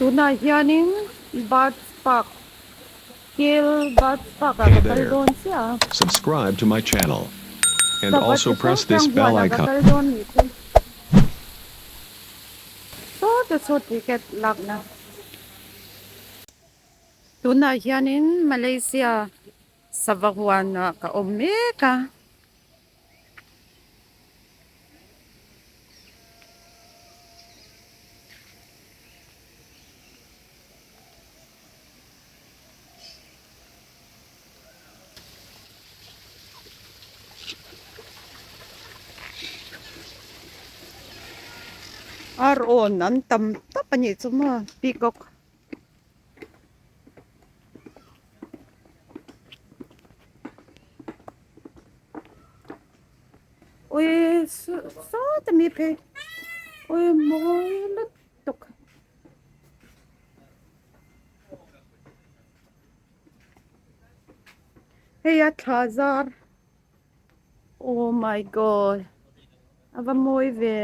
Tunah hianin Birds Park Kil Birds Park ah Hey ka kal there. dawn chiah a. Subscribe to my channel. And Sava also chi hrang press this hrang bell huanah ka icon. kal dawn nih chu. Saw te saw ticket lakna. Tunah hianin Malaysia sava huanah ka awm mek a. Ar awn an tam tawp a nih chu maw peacock. Ui sawt ami phei ui mawi lutuk. Hei a thla zar oh my god a va mawi ve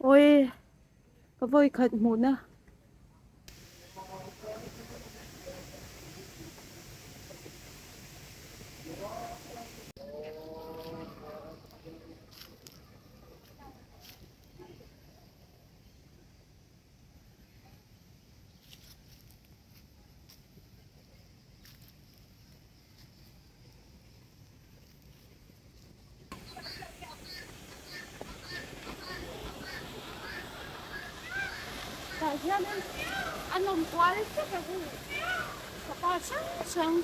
ui ka vawi khat hmuh na. Tah hianin a nawm kual vek a hei sapa hrang hrang.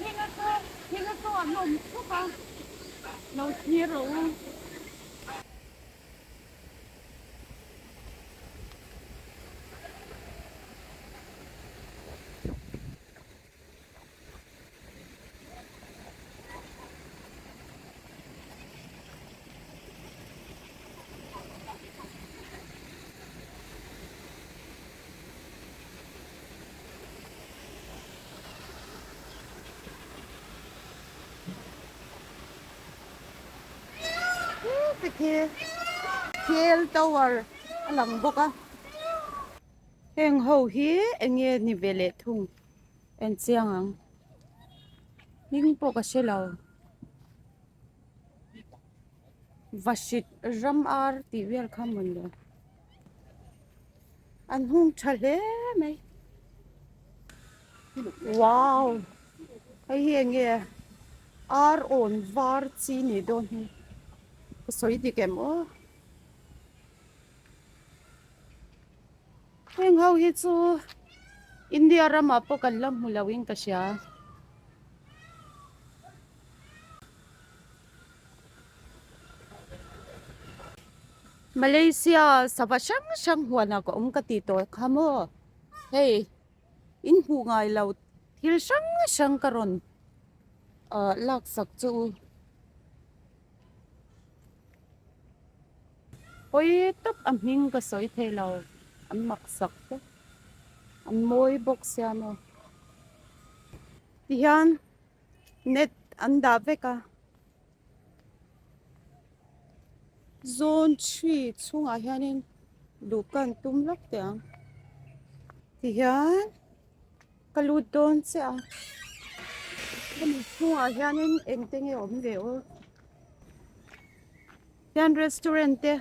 Thing a chu an awm thup a lo thlir rawh u. Khi khel tower a lang bawk a heng ho hi eng nge ni ve leh thung en chiang ang hming pawh ka hre lo vahrit ram ar tih vel kha mawni an hung tha hle mai wow hei hi eng nge ar awn var chi ni dawn hi ka sawi dik em aw heng ho hi chu India ramah pawh kan la hmu lo in ka hria. Malaysia sava hrang hrang huanah ka awm ka tih tawh kha maw hei in hmuh ngai lo thil hrang hrang ka rawn ah laksak chu u. Pawi tawp a hming ka sawi thei lo an mak sak te an mawi bawk sia maw tihian net an dah vek a zawn three chhungah hianin luh ka an tum lawk teh ang tihian ka lut dawn chiah a hemi chhungah hianin engte nge awm ve aw. Hian restaurant te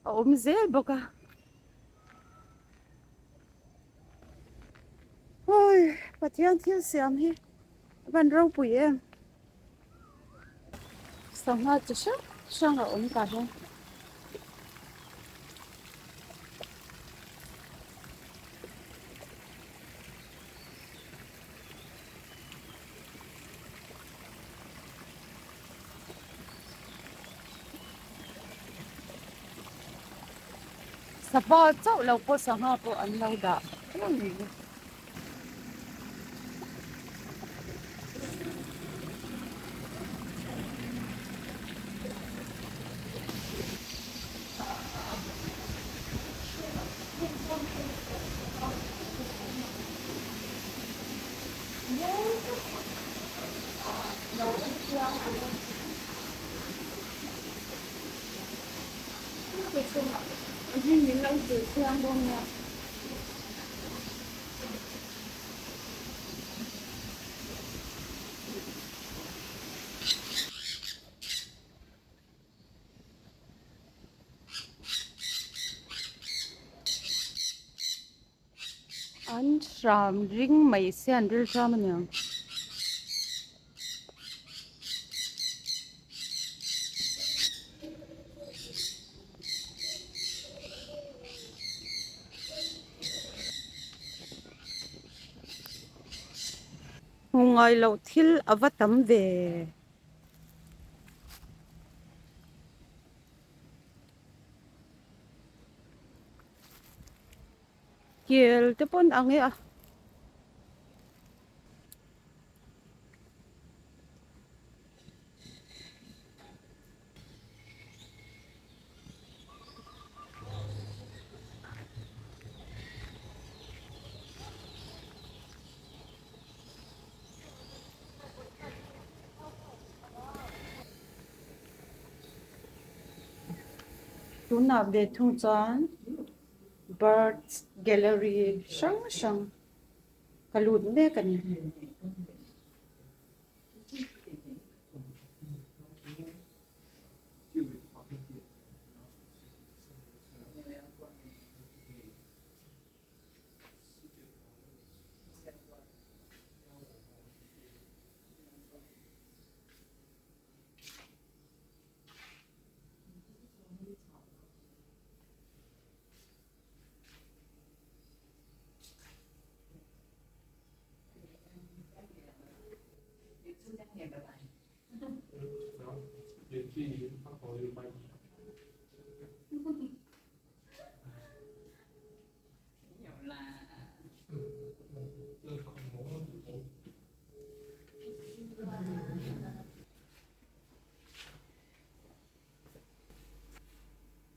a awm zel bawk a hawi Pathian thil siam hi a van ropui em sangha chi hrang hrang a awm tah hian. Sava chauh lo pawh sangha pawh an lo dah reng mai. Chu chu a hming min lo zir chiang dawn nia. An hram ring mai se an ril hram a niang. Hmu ngai loh thil a va tam ve. Kel te pawn ang e a. Tunah ve thung chuan birds gallery hrang hrang ka lut mek a ni.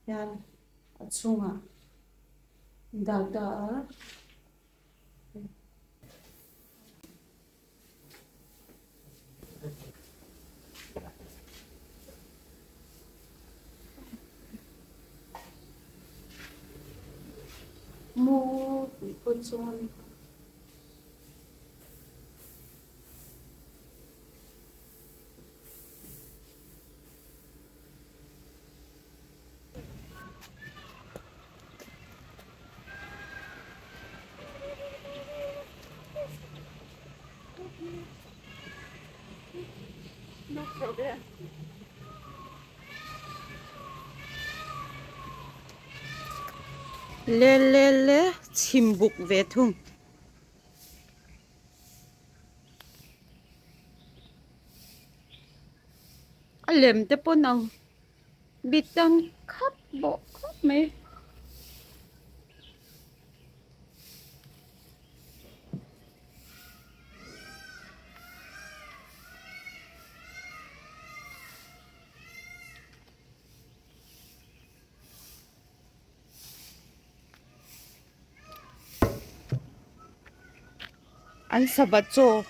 Hian a chhungah dah ta a. Mu tih pawh chuan No problem. Le le le chhim buk ve thung. A lem te pawn ang bit ang khap bawh khawp mai. An sava chaw.